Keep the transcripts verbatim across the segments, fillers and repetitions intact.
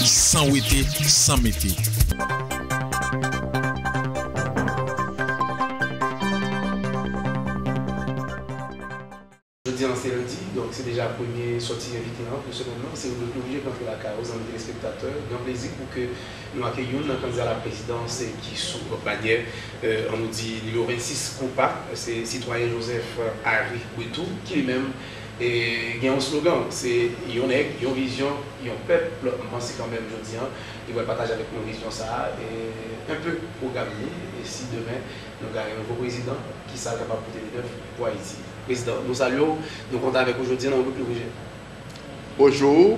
San wete, san mete. Jodi an se lendi, donk se deja premye sòti envite an pou semèn nan. Se Rodrigue Louvriger k antre lakay ou, zanmi telespektatè. Gran plezi pou ke nou akeyi youn nan kandida laprezidans ki sou banyè, euh, an nou di nimewo vennsis konpa, se sitwayen Joseph Harry Boutou, ki li menm, e, gen yon slogan, se yon nèg, yon vizyon, yon pèp. M panse kanmenm jodi an, li pral pataje avèk nou vizyon sa a, e, un peu pwogram li, e si demen nou gen yon nouvo prezidan, kisa l kapab pote de nèf pou Ayiti. Prezidan, nou salye w, nou kontan avèk ou jodi an nan ribrik Louvriger. Bonjou,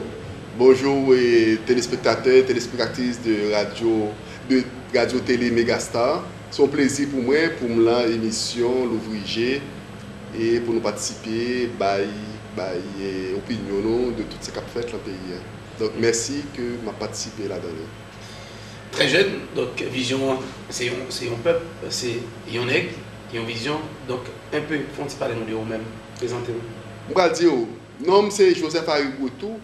bonjou, e, telespektatè, telespektatris de radyo, de radyo tele Megastar. Se yon plezi pou mwen, pou m lan emisyon Louvriger, e pou nou patisipe, bay, bay, e, opinyon nou de tout sa k ap fèt lan peyi a. Donk, mèsi ke m ap patisipe ladan li. Trè jèn, donk, vizyon an, se yon, se yon pèp, se yon nèg, yon vizyon. Donk, un peu, fè yon ti pale nou de ou menm, prezante w. M pral di w, non m se Joseph Harry Boutou,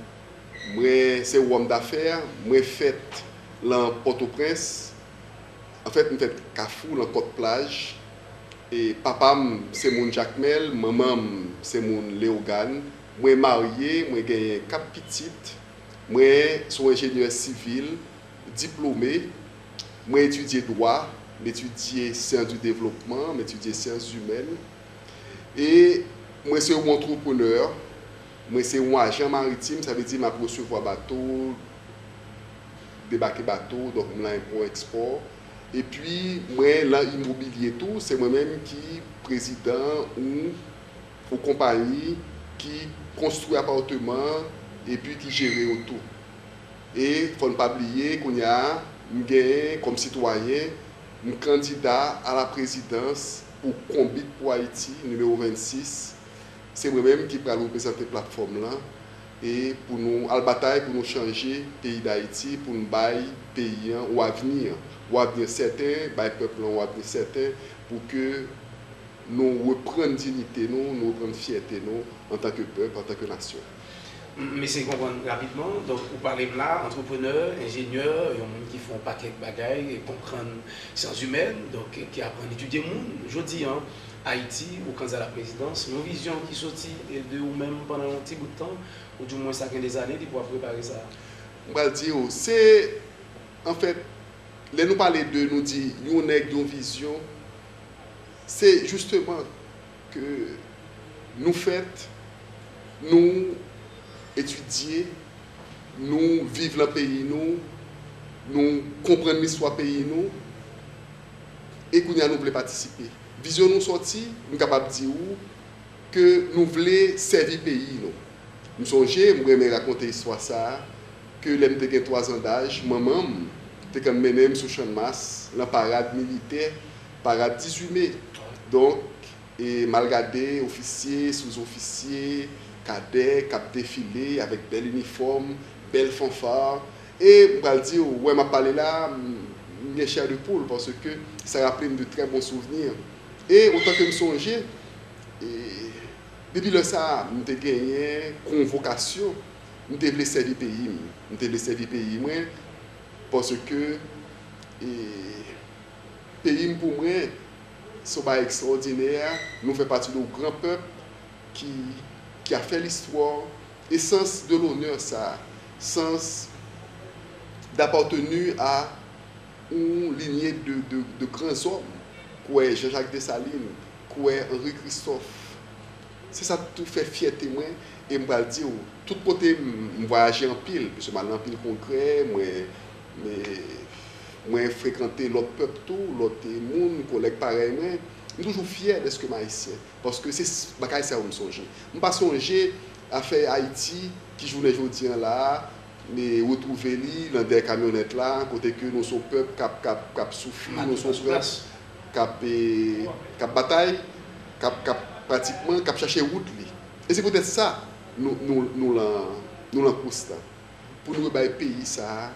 mwen se wòm dafè, mwen fèt lan Pòtoprens. Anfèt, m fèt Kafou, lan Kòt Plaj. E papa m se moun Jakmèl, manman m se moun Leyogàn. Mwen marye, mwen genyen kat pitit. Mwen se yon enjenyè sivil, diplome. Mwen etidye dwa, m etidye syans di devlopman, m etidye syans imèn. E mwen se yon antreprenè, mwen se yon ajan maritim, sa vle di m ap resevwa bato, debake bato, donk m lan enpò, ekspò. Epi mwen lan imobilye tou, se mwen menm ki prezidan yon, yon konpayi ki konstwi apatman epi ki jere yo tou. E fò n pa bliye, kounye a, m genyen kòm sitwayen, m kandida a la prezidans pou Konbit pou Ayiti, nimewo vennsis. Se mwen menm ki pral reprezante platfòm lan, e pou nou al batay pou nou chanje peyi Dayiti, pou n bay peyi an yon avni, yon avni sèten, bay pèp lan yon avni sèten, pou ke nou reprann diyite nou, nou reprann fyète nou antanke pèp, antanke nasyon. M, m eseye konprann rapidman. Donk, ou pale m la, antreprenè, enjenyè, yon moun ki fè yon pakèt bagay, e konprann syans imèn, donk, ki aprann etidye moun. Jodi an, Ayiti, ou kandida laprezidans, yon vizyon ki soti, e, de ou menm pandan yon ti bout tan, ou di mwen sa gen dèzane depi w ap prepare sa. M pral di w, se, anfèt, lè nou pale de, nou di, yon nèg, yon vizyon, se jisteman ke nou fèt, nou etidye, nou viv lan peyi nou, nou konprann listwa peyi nou, e kounye a nou vle patisipe. Vizyon nou sòti, m kapab di w ke nou vle sèvi peyi nou. M sonje, m renmen rakonte istwa sa a, ke lè m te gen twazan daj, manman m te konn mennen m sou Channmas, lan parad militè, parad dizuit me. Donk, e m al gade ofisye, souzofisye, kadè k ap defile avèk bèl inifòm, bèl fanfa. E m pral di w, wè m ap pale la, m, m gen chè de poul, paske sa raple m de trè bon souvni. E otan ke m sonje, e depi lè sa a, m te genyen konvokasyon, m te vle sèvi peyi m. M te vle sèvi peyi mwen, paske, e, peyi m pou mwen, se yon bagay ekstraòdinè. Nou fè pati de yon gran pèp ki, ki a fè listwa. E sans de lonè sa, sans d'appartenir à yon lignée de, de, de grands hommes, kwè Jean-Jacques Dessalines, kwè Henri Christophe. Se sa k tou fè fyète mwen, e m pral di w, tout kote m, m vwayaje anpil, paske m al nan anpil kongrè, mwen, mwen, mwen frekante lòt pèp tou, lòt, e, moun, kolèg parèy mwen, m toujou fyè dèske m ayisyen. Paske se s-, bagay sa yo m sonje. M pa sonje afè Ayiti ki jounen jodi an la a, e retwouve li lan dèyè kamyonèt la, kote ke nou se yon pèp k ap, k ap, k ap soufri, nou se yon pèp k ap, e, k ap batay, k ap, k ap pratikman, k ap chache wout li. E se poutèt sa nou, nou, nou lan, nou lan kous la. Pou nou rebay peyi sa a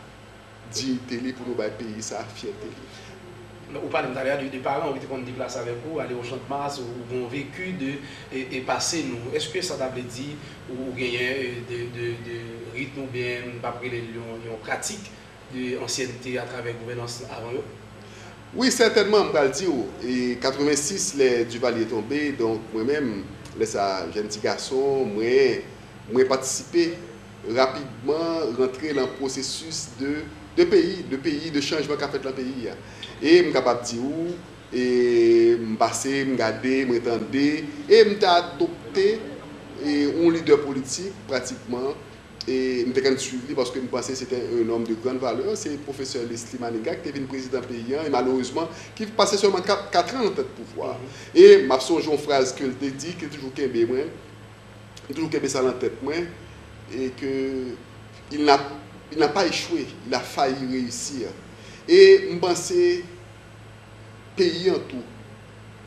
diyite li, pou nou bay peyi sa a fyète li. Ou pale m talè a de, de paran ou ki te konn deplase avèk ou, ale o Chantmas, ou, ou gen yon veki de e, e pase nou. Èske sa ta vle di ou, ou genyen e, de, de, de ritm oubyen, m p ap rele l yon, yon pratik de ansyènte atravè gouvènans avan yo? Wi, sètènman, m pral di w, e katrevensis, lè Duvalier tonbe, donk, mwen menm, lè sa a, jèn ti gason, mwen, mwen patisipe rapidman rantre lan pwosesis de, de peyi, de peyi, de chanjman k ap fèt lan peyi a. E m kapab di w, e m pase, m gade, mwen tande, e m te adopte e yon lidè politik, pratikman, e m te konn swiv li paske m panse se te un homme de grande valeur, se pwofesè Leslie Manigat ki te vin prezidan peyi an, e malerezman, ki pase sèlman kat, kat an nan tèt pouvwa a. E m ap sonje yon fraz ke l te di, ki toujou kenbe mwen, m toujou kenbe sa nan tèt mwen, e ke il n'a, il n'a pas échoué, il a failli réussir. E m panse peyi an tou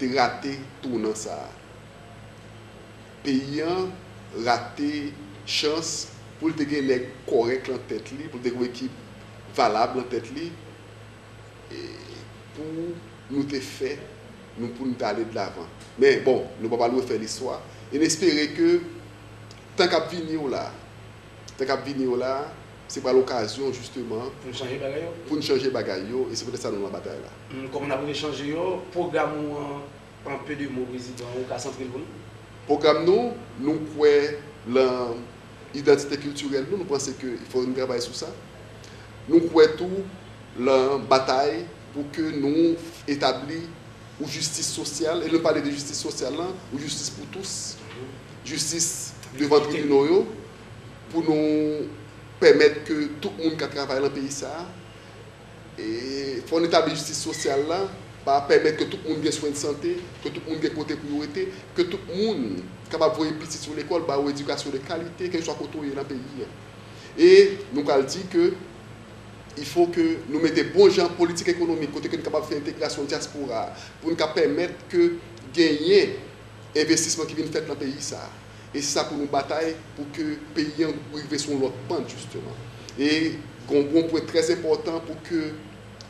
te rate tounan sa a. Peyi an rate chans pou l te gen nèg kòrèk lan tèt li, pou l te gen yon ekip valab lan tèt li, e pou nou te fè, nou, pou nou te ale de lavan. Men, bon, nou pa pral refè listwa, e n espere ke tan k ap vini yo la, tan k ap vini yo la, se pral okazyon, jisteman, pou n chanje bagay yo, pou n chanje bagay yo, e se poutèt sa nou nan batay la. Hmm, kòman n ap rive chanje yo? Pwogram ou an, an pe de mo, prezidan, ou ka santre l pou nou? Pwogram nou, nou kwè lan idantite kiltirèl nou, nou panse ke fò nou travay sou sa. Nou kwè tou lan batay pou ke nou etabli yon jistis sosyal, e lè nou pale de jistis sosyal lan, yon jistis pou tous, jistis devan tribinal yo, pou nou pèmèt ke tout moun ka travay lan peyi sa a, e fò n etabli jistis sosyal la, pa pèmèt ke tout moun gen swen de sante, ke tout moun gen kote pou yo rete, ke tout moun kapab voye pitit yo lekòl, ba yo edikasyon de kalite, kèlkeswa kote w ye nan peyi a. E nou pral di ke il faut que nou mete bon jan politik ekonomik kote ke n kapab fè entegrasyon dyaspora a, pou n ka pèmèt ke genyen envestisman ki vin fèt nan peyi sa a. E se sa pou nou batay pou ke peyi an rive sou yon lòt pant, jisteman. E gon, gon pwen trè enpòtan pou ke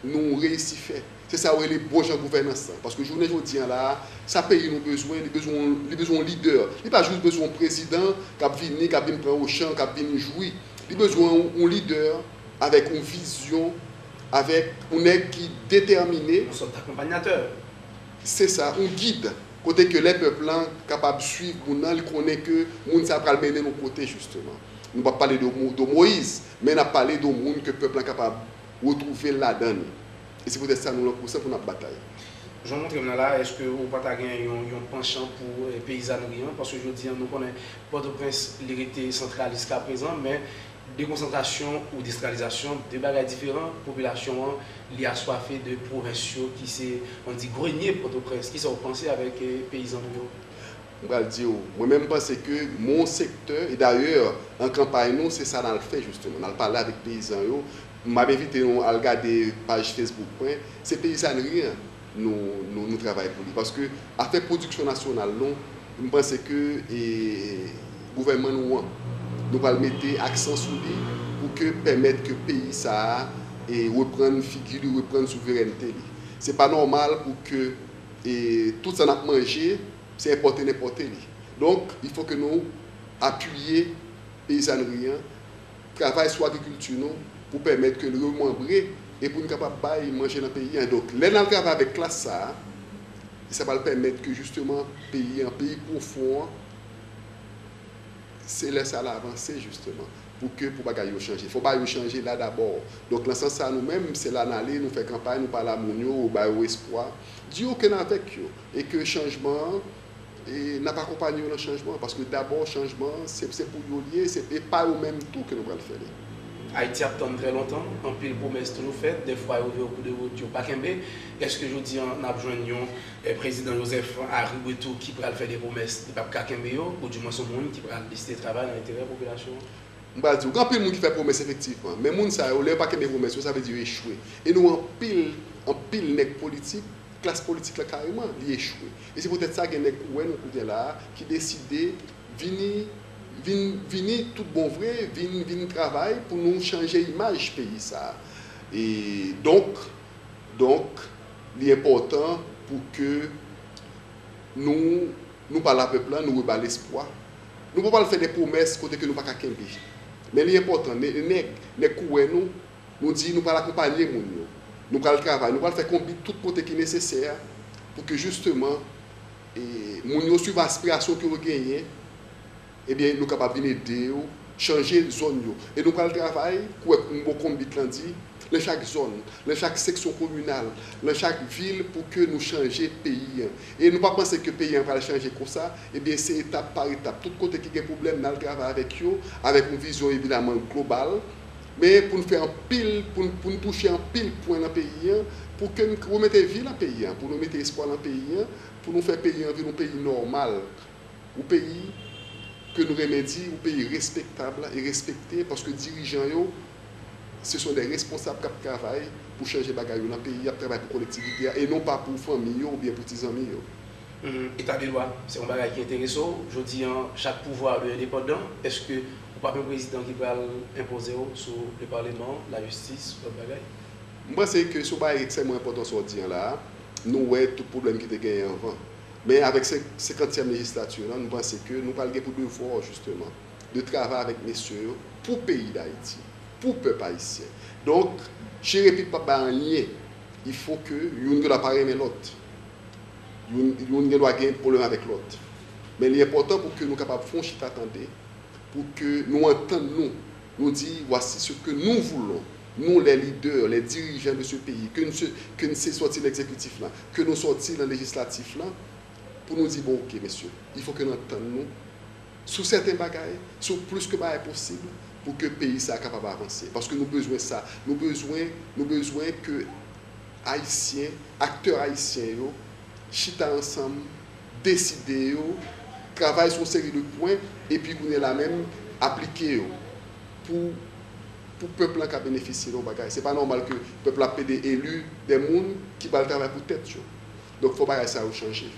nou reyisi fè. Se sa yo rele bon jan gouvènans lan. Paske jounen jodi an la a, sa peyi nou bezwen, li bezwen, li bezwen yon lidè. Li pa jis bezwen yon prezidan k ap vini, k ap vin pran ochan, k ap vin jwi. Li bezwen yon, yon lidè avèk yon vizyon, avèk yon nèg ki detèmine. Yon sòt akonpanyatè. Se sa, yon gid. Kote ke lè pèp lan kapab swiv moun nan, li konnen ke moun sa a pral mennen l yon kote, jisteman. Nou p ap pale de Mo-, de Moyiz, men n ap pale de yon moun ke pèp lan kapab retwouve l ladan l. E se poutèt sa nou lan kous lan pou n ap batay. Jan w montre m nan la, èske ou pa ta gen yon, yon panchan pou, eh, peyizanri an? Paske jodi an, nou konnen Pòtoprens, li rete santral jiskaprezan, men dekonsantrasyon ou desantralizasyon, de bagay diferan. Popilasyon an, li aswafe de pwovens yo ki se, on di, grenye Pòtoprens. Kisa w panse avèk, eh, peyizan nou yo? M pral di w, mwen menm m panse ke mon sektè, e dayè, an kanpay nou, se sa n al fè jisteman. N al pale avèk peyizan yo. M ap envite nou al gade paj Facebook mwen. Se peyizanri an nou, nou, nou travay pou li. Paske afè pwodiksyon nasyonal nou, m panse ke, e, gouvènman nou an, nou pral mete aksan sou li pou ke pèmèt ke peyi sa a, e, reprann figi li, reprann souverènte li. Se pa nòmal pou ke, e, tout sa n ap manje, se enpòte n enpòte li. Donk, il faut que nou apiye peyizanri an, travay sou agrikilti nou pou pèmèt ke l remanbre e pou n kapab bay manje nan peyi an. Donk, lè n al travay avèk klas sa a, sa pral pèmèt ke jisteman peyi an, peyi pwofon an, se lè sa l avanse jisteman, pou ke, pou bagay yo chanje. Fò bagay yo chanje la dabò. Donk, nan sans sa, nou menm, se la n ale, nou fè kanpay, nou pale a moun yo, ba yo espwa, di yo ke n avèk yo, e ke chanjman an, e n ap akonpanye yo nan chanjman an, paske dabò chanjman an, se, se pou yo l ye, se, e pa yo menm tou ke nou pral fè li. Ayiti ap tann trè lontan, anpil pwomès toujou fèt, dèfwa yo vire kou de wout, yo pa kenbe. Èske jodi an n ap jwenn yon, eh, prezidan Joseph Henri Brito ki pral fè de pwomès, li p ap ka kenbe yo, oudimwens yon moun ki pral deside travay nan enterè popilasyon an? M pral di w, gen anpil moun ki fè pwomès efektivman, men moun sa yo, lè yo pa kenbe pwomès yo, sa vle di yo echwe. E nou anpil, anpil nèg politik, klas politik la kareman, li echwe. E se poutèt sa gen nèg ou wè nou kounye a la a ki deside vini, vin, vini tout bon vre, vin, vin travay pou nou chanje imaj peyi sa a. E donk, donk, Li enpòtan pou ke nou, nou pale a pèp la, nou rebay lespwa. Nou pa pral fè de pwomès kote ke nou pa ka kenbe. Men li enpòtan, nè-, nèg, nèg kou wè nou, nou di nou pral akonpanye moun yo. Nou pral travay, nou pral fè konbit tout kote ki nesesè pou ke jisteman, e, moun yo swiv aspirasyon ke yo genyen, ebyen, nou kapab vin ede yo chanje zòn yo. E nou pral travay, kou wè m bon konbit lan di, nan chak zòn, nan chak seksyon kominal, nan chak vil pou ke nou chanje peyi an. E nou pa panse ke peyi an pral chanje konsa, ebyen, se etap pa etap. Tout kote ki gen pwoblèm, n al travay avèk yo, avèk yon vizyon evidaman global, men pou n fè anpil, pou n, pou n touche anpil pwen nan peyi an, pou ke n remete vi nan peyi an, pou nou mete espwa nan peyi an, pou nou fè peyi an vin yon peyi nòmal. Yon peyi ke nou renmen di, yon peyi respektab e respekte, paske dirijan yo, se son de responsab k ap travay pou chanje bagay yo nan peyi, y ap travay pou kolektivite a, e non pa pou fanmi yo oubyen pou ti zanmi yo. Hmm, Eta de dwa, se yon bagay ki enterese w. Jodi an, chak pouvwa yo endepandan. Èske ou p ap yon prezidan ki pral enpoze w sou le paleman, lajistis, lòt bagay? M panse ke se yon bagay ekstrèmman enpòtan sa w di an la a. Nou wè tout pwoblèm ki te genyen anvan. Men avèk sen-, senkantyèm lejislati lan, nou panse ke nou pral gen pou devwa, jisteman, de travay avèk mesye yo pou peyi Dayiti, pou pèp ayisyen. Donk, chire pit p ap bay anyen. Il faut que youn gen dwa pa renmen lòt. Youn, youn gen dwa gen pwoblèm avèk lòt. Men li enpòtan pou ke nou kapab fè yon chita tande, pou ke nou antann nou. Nou di, voici ce que nous voulons, nous les leaders, les dirigeants de ce pays, ke nou se, ke nou se sòti nan egzekitif lan, ke nou sòti nan lejislatif lan, pou nou di, bon, oke, mesye, il faut ke nou antann nou sou sèten bagay, sou plis ke bagay posib, pou ke peyi sa a kapab avanse. Paske nou bezwen sa. Nou bezwen, nou bezwen ke Ayisyen, aktè ayisyen yo, chita ansanm, deside yo, travay sou yon seri de pwen, epi kounye a la menm, aplike yo pou, pou pèp lan ka benefisye de yon bagay. Se pa nòmal ke pèp la ap pede eli de moun ki pral travay pou tèt yo. Donk, fò bagay sa yo chanje.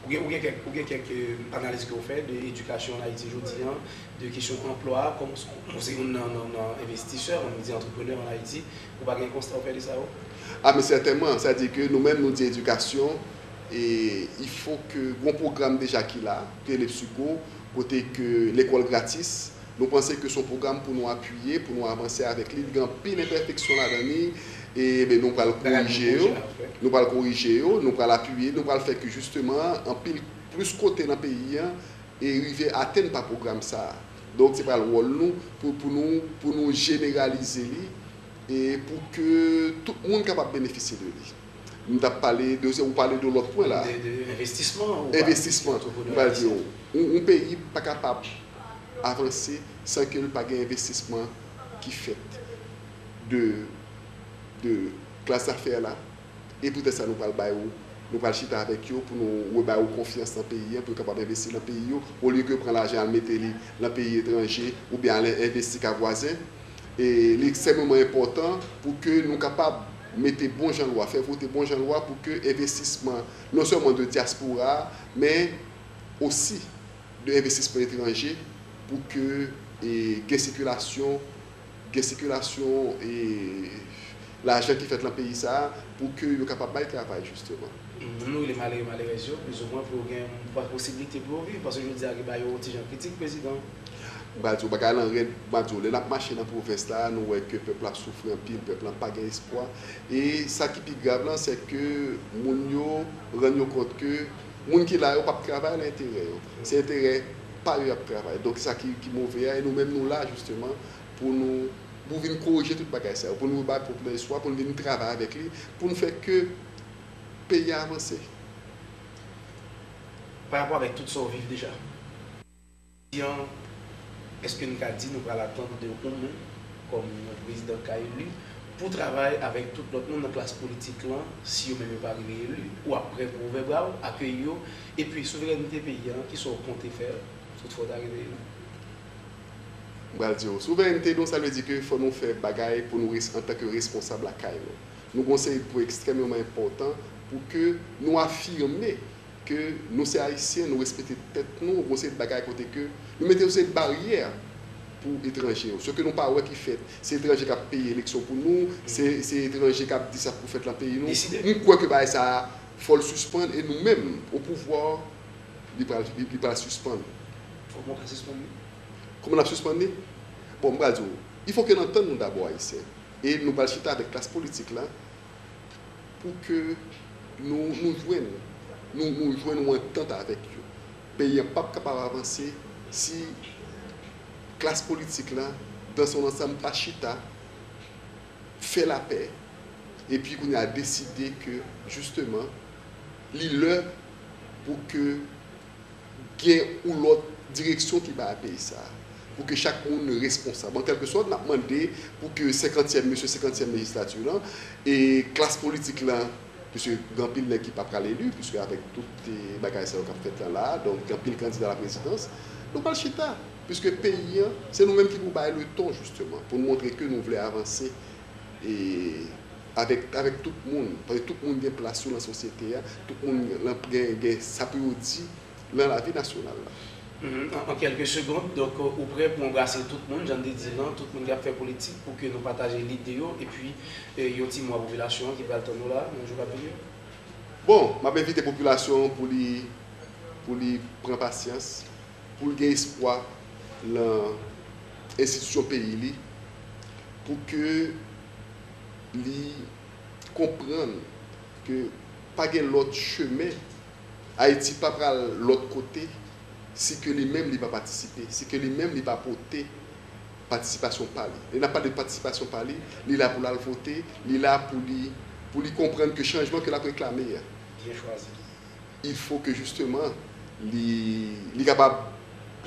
Ou gen, ou gen kèk, ou gen kèk, euh, analiz ke w fè de edikasyon an Ayiti jodi an, de kesyon anplwa, kòm, kòm se youn nan, nan, nan envestisè, ann di antreprenè an Ayiti, ou pa gen konsta w fè de sa yo? A, men sètènman, sa di ke nou menm nou di edikasyon, e il faut ke gon pwogram deja ki la, ke Lepsigo, kote ke lekòl gratis, nou panse ke se yon pwogram pou nou apiye, pou nou avanse avèk li. Li gen anpil enpèfeksyon ladan li, e ben, nou pral korije yo, nou pral korije yo, nou pral apiye, nou pral fè ke jisteman anpil plis kote nan peyi an e rive atenn pa pwogram sa a. Donk, se pral wòl nou pou, pou nou, pou nou jeneralize li e pou ke tout moun kapab benefisye de li. M t ap pale de, ou pale de lòt pwen la. De, de envestisman ou pa? Envestisman. M pral di w, yon, yon peyi pa kapab avanse san ke l pa gen envestisman ki fèt de, de klas zafè la. E poutèt sa, nou pral bay yo, nou pral chita avèk yo pou nou rebay yo konfyans nan peyi an, pou yo kapab envesti nan peyi yo, olye ke pran lajan al mete li nan peyi etranje oubyen al envesti ka vwazen. E li ekstrèmeman enpòtan pou ke nou kapab mete bon jan lwa, fè vote bon jan lwa pou ke envestisman, non sèlman de dyaspora a, men osi de envestisman etranje, pou ke, e, gen sikilasyon, gen sikilasyon, e, lajan ki fèt lan peyi sa a, pou ke yo kapab bay travay, jisteman. Moun nou rele malere, malerèz yo, plizoumwen, pou yo gen posiblite pou yo viv, paske jodi a, ki ba yo yon ti jan kritik, prezidan. M pral di w bagay lan rèd, m pral di w, lè n ap mache nan pwovens la, nou wè ke pèp la ap soufri anpil, pèp lan pa gen espwa. E sa ki pi grav lan, se ke moun yo rann yo kont ke moun ki la yo p ap travay nan enterè yo. Se enterè pa yo y ap travay. Donk, sa ki, ki move a, e nou menm nou la, jisteman, pou nou, pou vin korije tout bagay sa yo, pou nou rebay pèp lan espwa, pou nou vin travay avèk li, pou nou fè ke peyi a avanse. Pa rapò avèk tout sa w viv deja, an, èske n ka di nou pral atann de ou menm, kòm yon prezidan k ka eli, pou travay avèk tout lòt moun nan klas politik lan, si yo menm yo pa rive eli, ou ap prè pou ouvè bra w, akeyi yo, epi souverènte peyi an, kisa w konte fè, toutfwa w ta rive eli? M pral di w, souverènte nou, sa vle di ke fò nou fè bagay pou nou res-, antanke responsab lakay nou. Nou gon seri de pwen ekstrèmeman enpòtan pou ke nou afime ke nou se Ayisyen, nou respekte tèt nou, gon seri de bagay kote ke nou mete yon seri de baryè pou etranje yo. Se ke nou pa wè ki fèt, se etranje k ap peye eleksyon pou nou, se se etranje k ap di sa k pou fèt lan peyi nou. M kwè ke bagay sa a, fò l sispann e nou menm, o pouvwa, li pral, li, li pral sispann. Kòman w ka sispann li? Kòman n ap sispann li? Bon, m pral di w, il faut que n antann nou dabò, Ayisyen. E nou pral chita avèk klas politik la pou ke nou, nou jwenn, nou, nou jwenn yon antant avèk yo. Peyi an p ap kapab avanse si klas politik la, dans son ensemble, pa chita, fè lapè, epi kounye a deside ke, jisteman, li lè pou ke gen yon lòt direksyon ki bay a peyi sa a, pou ke chak moun responsab. An kèlkesòt, n ap mande pou ke senkantyèm, mesye senkantyèm lejislati lan, e klas politik lan, piske gen anpil nèg ki pa pral eli, piske avèk tout, e, bagay sa yo k ap fèt la la, donk gen anpil kandida laprezidans, nou pral chita, piske peyi an, se nou menm ki pou bay le ton, jisteman, pou n montre ke nou vle avanse, e, avèk, avèk tout moun, paske tout moun gen plas yo lan sosyete a, tout moun lan gen, gen sa pou yo di lan lavi nasyonal la. Mhm. An, an kèlke segond, donk, ou prè pou anbrase tout moun, jan n te di l lan, tout moun k ap fè politik, pou ke nou pataje lide yo, epi, e, yon ti mo a popilasyon an ki pral tann nou la, nan jou k ap vini yo? Bon, m ap envite popilasyon an pou li, pou li pran pasyans, pou l gen espwa lan enstitisyon peyi li, pou ke li konprann ke pa gen lòt chemen, Ayiti pa pral lòt kote, si ke li menm li pa patisipe, si ke li menm li pa pote patisipasyon pa li. Lè n ap pale de patisipasyon pa li, li la pou l al vote, li la pou li, pou li konprann ke chanjman ke l ap reklame a, Byen chwazi. Il faut que, justement, li, li kapab,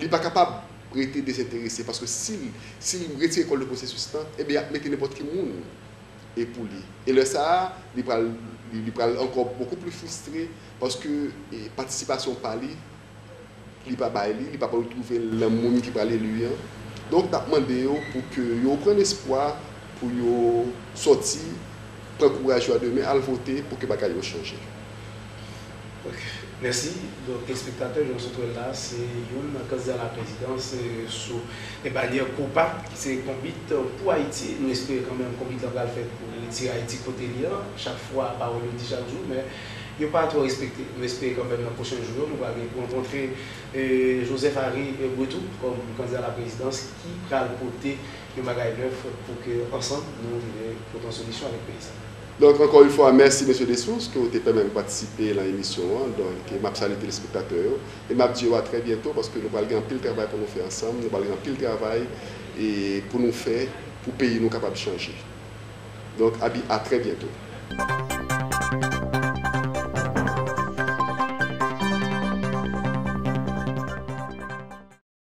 li pa kapab rete dezenterese, paske si l, si l retire kò l de pwosesis lan, ebyen, y ap mete nenpòt ki moun e pou li. E lè sa a, li pral, li, li pral ankò bokou pli fristre, paske, e, patisipasyon pa li, li pa bay li, li pa pral retwouve l nan moun ki pral eli an. Donk, n ap mande yo pou ke yo pran espwa, pou yo sòti, pran kouraj yo a de men, al vote pou ke bagay yo chanje. Ok. Mèsi. Donk, telespèktatè, jan w sot wè l la, se youn nan kandida laprezidans, e, sou e banyè Kopa, ki se Konbit pou Ayiti. Nou espere kanmenm Konbit lan pral fèt pou retire Ayiti kote li an. Chak fwa, pawòl yo di chak jou, men yo pa twò respekte. Nou espere kanmenm nan pwochen jou yo, nou pral gen pou rankontre, e, Joseph Harry, e, Bretou kòm kandida laprezidans ki pral pote yon bagay nèf pou ke ansanm nou rive pote yon solisyon avèk peyi sa. Donk, ankò yon fwa, mèsi, mesye Dessources, ke w te pèmèt m patisipe nan emisyon an. Donk, m ap salye telespèktatè yo. E m ap di yo a trè byento, paske nou pral gen anpil travay pou nou fè ansanm. Nou pral gen anpil travay e pou nou fè pou peyi nou kapab chanje. Donk, a bi-, a trè byento.